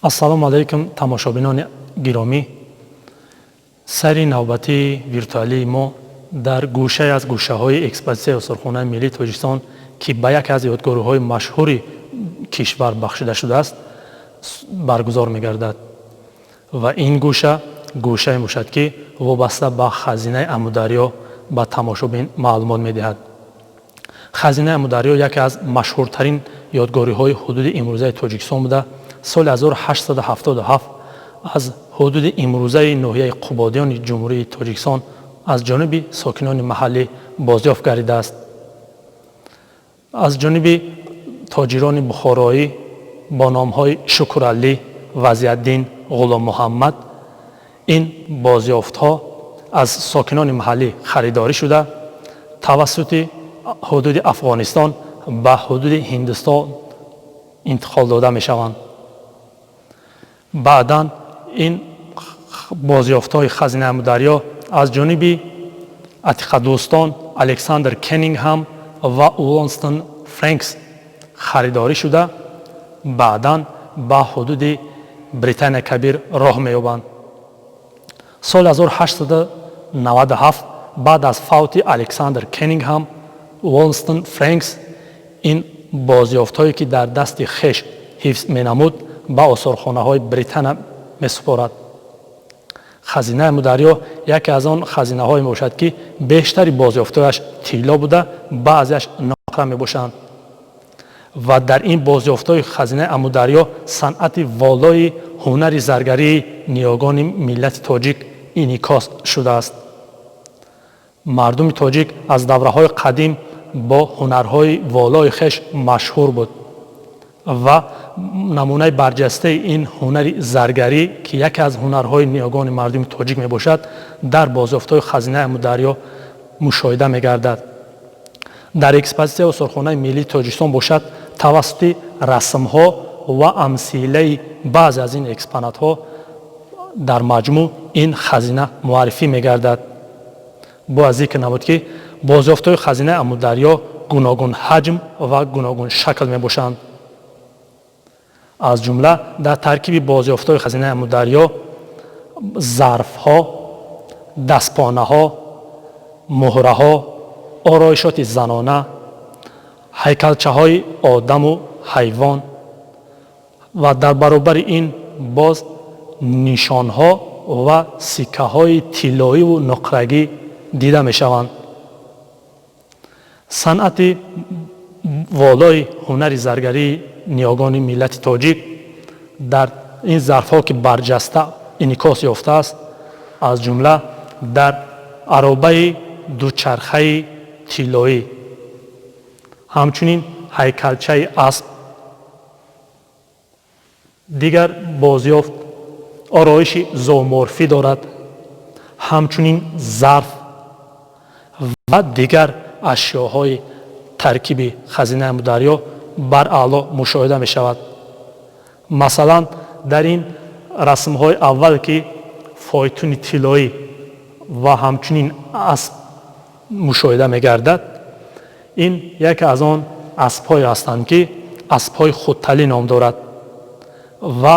Ассалому алайкум, тамошобинони гиромӣ! Сайри навбатии виртуалии мо дар гӯшае аз гӯшаҳои экспозитсияи Осорхонаи миллии Тоҷикистон, ки ба яке аз ёдгориҳои машҳури кишвар бахшида шудааст, баргузор мегардад. Ва ин гӯша гӯшае мебошад, ки вобаста ба хазинаи Амударё ба тамошобин маълумот медиҳад. Хазинаи Амударё яке аз машҳуртарин ёдгориҳои ҳудуди имрӯзаи Тоҷикистон буда, соли 1877 аз ҳудуди имрӯзаи ноҳияи Қубодиёни Ҷумҳурии Тоҷикистон аз ҷониби сокинони маҳаллӣ бозёфт гардидааст. Аз ҷониби тоҷирони бухороӣ бо номҳои Шукуралӣ, Вазияддин, Ғуломмуҳаммад ин бозёфтҳо аз сокинони маҳаллӣ харидорӣ шуда, тавассути ҳудуди Афғонистон ба ҳудуди Ҳиндустон интиқол дода мешаванд. Баъдан ин бозёфтҳои хазинаи Амударё аз ҷониби атиқадӯстон Александр Кеннингҳам ва Уолстон Френкс харидорӣ шуда, баъдан ба ҳудуди Британия Кабир роҳ меёбанд. Соли 1897 баъд аз фавти Александр Кеннингҳам, Уолстон Френкс ин бозёфтҳое, ки дар дасти хеш ҳифз менамуд, ба осорхонаҳои Британия месупорад. Хазинаи Амударё яке аз он хазинаҳое мебошад, ки бештари бозёфтҳояш тилло буда, баъзеаш нуқра мебошанд. Ва дар ин бозёфтҳои хазинаи Амударё санъати волои ҳунари заргарии ниёгони миллати тоҷик инъикос шудааст. Мардуми тоҷик аз давраҳои қадим бо ҳунарҳои волои хеш машҳур буд ва намунаи барҷастаи ин ҳунари заргарӣ, ки яке аз ҳунарҳои ниёгони мардуми тоҷик мебошад, дар бозёфтҳои хазинаи Амударё мушоҳида мегардад. Дар экспозитсияи Осорхонаи миллии Тоҷикистон бошад, тавассути расмҳо ва амсилаи баъзе аз ин экспонатҳо дар маҷмӯъ ин хазина муаррифӣ мегардад. Бояд зикр намуд, ки бозёфтҳои хазинаи Амударё гуногун ҳаҷм ва гуногун шакл мебошанд. Аз ҷумла дар таркиби бозёфтҳои хазинаи Амударё зарфҳо, дастпонаҳо, муҳраҳо, ороишоти занона, ҳайкалчаҳои одаму ҳайвон ва дар баробари ин боз нишонҳо ва сиккаҳои тиллоиву нуқрагӣ дида мешаванд. Санъати волои ҳунари заргарии ниёгони миллати тоҷик дар ин зарфҳо, ки барҷаста инъикос ёфтааст, аз ҷумла дар аробаи дучархаи тиллоӣ, ҳамчунин ҳайкалчаи асп, дигар бозёфт ороиши зооморфӣ дорад, ҳамчунин зарф ва дигар ашёҳои таркиби хазинаи Амударё бараъло мушоҳида мешавад. Масалан, дар ин расмҳои аввал, ки фойтуни тиллоӣ ва ҳамчунин асп мушоҳида мегардад, ин яке аз он аспҳое ҳастанд, ки аспҳои хутталӣ ном дорад ва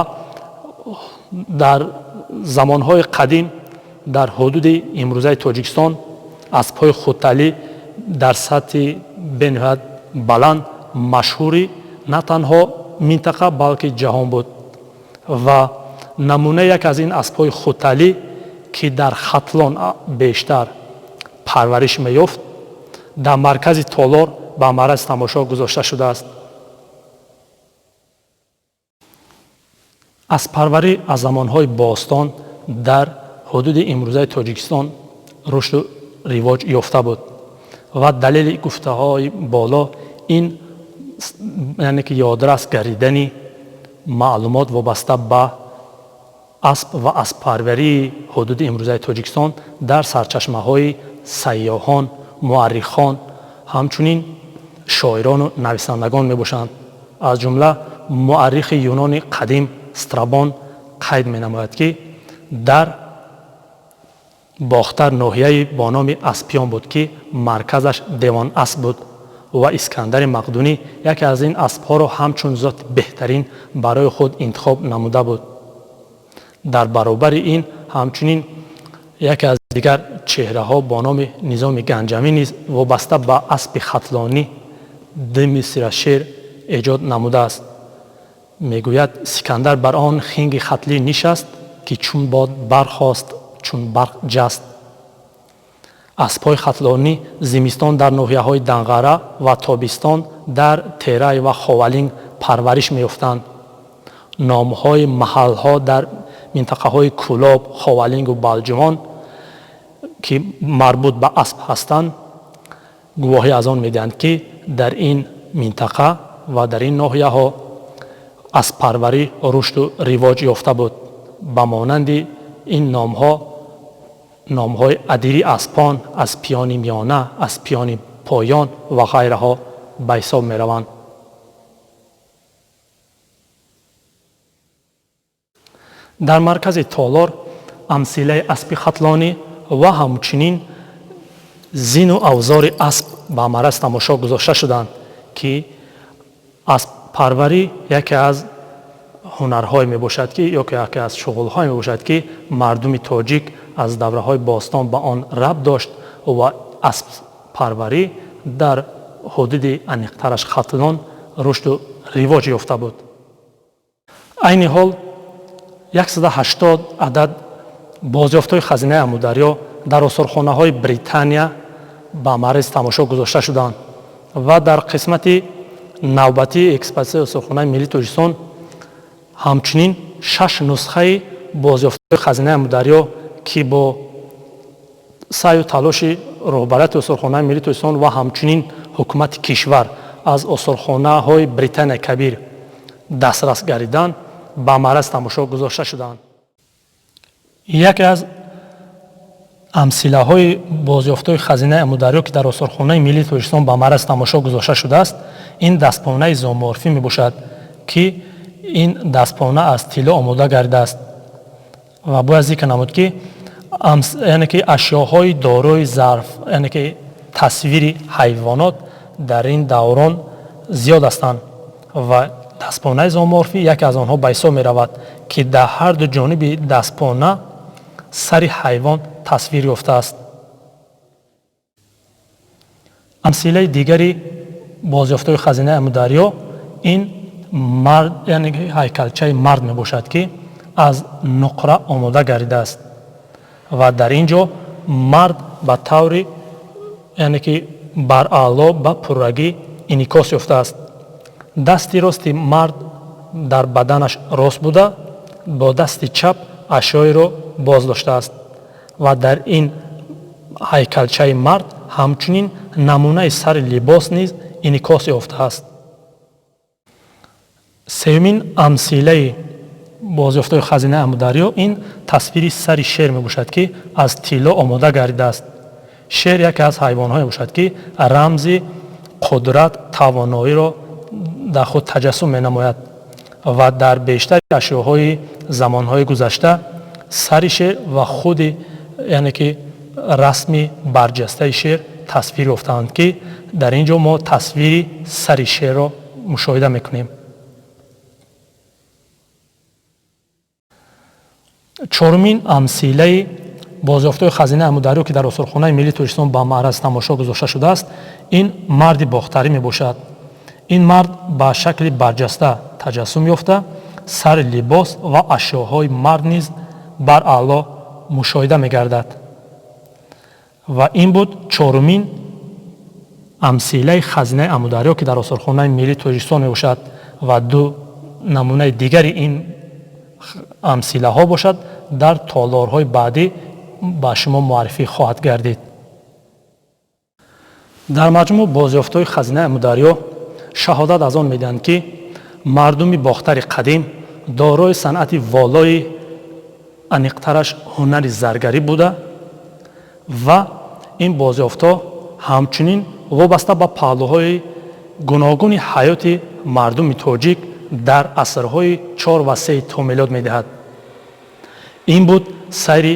дар замонҳои қадим дар ҳудуди имрӯзаи Тоҷикистон аспҳои хутталӣ дар сатҳи бениҳоят баланд машҳури на танҳо минтақа, балки ҷаҳон буд. Ва намунаи яке аз ин аспҳои хутталӣ, ки дар Хатлон бештар парвариш меёфт, дар маркази толор ба маърази тамошо гузошта шудааст. Аспарварӣ аз замонҳои бостон дар ҳудуди имрӯзаи Тоҷикистон рушду ривоҷ ёфта буд ва далели гуфтаҳои боло ин, яъне ки ёдрас гардидани маълумот вобаста ба асп ва асппарварии ҳудуди имрӯзаи Тоҷикистон дар сарчашмаҳои сайёҳон, муаррихон, ҳамчунин шоирону нависандагон мебошанд. Аз ҷумла муаррихи юнони қадим Страбон қайд менамояд, ки дар Бохтар ноҳияи бо номи Аспиён буд, ки марказаш Девон Асп буд. Ва Искандари Мақдунӣ яке аз ин аспҳоро ҳамчун зоти беҳтарин барои худ интихоб намуда буд. Дар баробари ин ҳамчунин яке аз дигар чеҳраҳо бо номи Низоми Ганҷавӣ низ вобаста ба аспи хатлонӣ ду мисра шеър эҷод намудааст. Мегӯяд: Сикандар бар он хинги хатлӣ нишаст, ки чун бод бархост, чун барқ ҷаст. Аспҳои хатлонӣ зимистон дар ноҳияҳои Данғара ва тобистон дар Терай ва Ховалинг парвариш меёфтанд. Номҳои маҳалҳо дар минтақаҳои Кӯлоб, Ховалингу Балҷувон, ки марбут ба асп ҳастанд, гувоҳӣ аз он медиҳанд, ки дар ин минтақа ва дар ин ноҳияҳо асппарварӣ рушду ривоҷ ёфта буд. Ба монанди ин номҳо номҳои адири аспон, аспиёни миёна, аспиёни поён ва ғайраҳо ба ҳисоб мераванд. Дар маркази толор амсилаи аспи хатлонӣ ва ҳамчунин зину авзори асп ба мараз тамошо гузошта шуданд, ки асппарварӣ яке аз ҳунарҳое мебошад, ки ё ки яке аз шуғлҳое мебошад, ки мардуми тоҷик аз давраҳои бостон ба он рабт дошт ва асппарварӣ дар ҳудуди аниқтараш Хатлон рушду ривоҷ ёфта буд. Айни ҳол 180 адад бозёфтҳои хазинаи Амударё дар осорхонаҳои Британия ба мараз тамошо гузошта шуданд ва дар қисмати навбатии экспозитсияи осорхонаи миллии Тоҷикистон ҳамчунин шаш нусхаи бозёфтҳои хазинаи Амударё, ки бо саъю талоши роҳбарияти осорхонаи миллии Тоҷикистон ва ҳамчунин ҳукумати кишвар аз осорхонаҳои Британияи Кабир дастрас гардиданд, ба мараз тамошо гузошта шуданд. Яке аз амсилаҳои бозёфтҳои хазинаи Амударё, ки дар осорхонаи миллии Тоҷикистон ба мараз тамошо гузошта шудааст, ин дастпонаи зооморфӣ мебошад, ки ин дастпона аз тилло омода гардидааст. Ва бояд зикр намуд, ки яъне ки ашёҳои дорои зарф, яъне ки тасвири ҳайвонот дар ин даврон зиёд ҳастанд ва дастпонаи зооморфӣ яке аз онҳо ба ҳисоб меравад, ки дар ҳар ду ҷониби дастпона сари ҳайвон тасвир ёфтааст. Амсилаи дигари бозёфтҳои хазинаи Амударё ин мард, яъне ҳайкалчаи мард мебошад, ки аз нуқра омода гардидааст ва дар ин ҷо мард ба таври, яъне ки бараъло ба пуррагӣ инъикос ёфтааст. Дасти рости мард дар баданаш рост буда, бо дасти чап ашёеро боз доштааст ва дар ин ҳайкалчаи мард ҳамчунин намунаи сари либос низ инъикос ёфтааст. Сеюмин амсилаи бозёфтҳои хазинаи Амударё ин тасвири сари шер мебошад, ки аз тилло омода гардидааст. Шер яке аз ҳайвонҳое мебошад, ки рамзи қудрат, тавоноиро дар худ таҷассум менамояд ва дар бештари ашёҳои замонҳои гузашта сари шер ва худи, яъне ки расми барҷастаи шер тасвир ёфтаанд, ки дар ин ҷо мо тасвири сари шерро мушоҳида мекунем. Чорумин амсилаи бозёфтҳои хазинаи Амударё, ки дар осорхонаи миллии Тоҷикистон ба маъраз тамошо гузошта шудааст, ин марди бохтарӣ мебошад. Ин мард ба шакли барҷаста таҷассум ёфта, сари либос ва ашёҳои мард низ бараъло мушоҳида мегардад. Ва ин буд чорумин амсилаи хазинаи Амударё, ки дар осорхонаи миллии Тоҷикистон мебошад ва ду намунаи дигари ин амсилаҳо бошад дар толорҳои баъдӣ ба шумо муаррифӣ хоҳад гардид. Дар маҷмӯъ бозёфтҳои хазинаи Амударё шаҳодат аз он медиҳанд, ки мардуми Бохтари қадим дорои санъати волои, аниқтараш ҳунари заргарӣ буда ва ин бозёфтҳо ҳамчунин вобаста ба паҳлӯҳои гуногуни ҳаёти мардуми тоҷик дар асрҳои 4 ва 3 то милод медиҳад. Ин буд сайри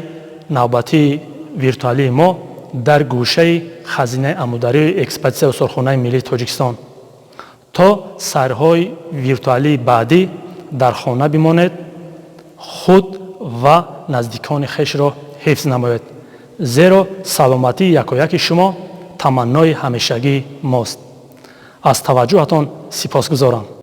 навбатии виртуалии мо дар гӯшаи Хазинаи Амударёи экспозитсияи Осорхонаи Миллии Тоҷикистон. То сайрҳои виртуалии баъдӣ дар хона бимонед, худ ва наздикони хешро ҳифз намоед, зеро саломатии якояки шумо таманнои ҳамешагии мост. Аз таваҷҷӯҳатон сипосгузорам.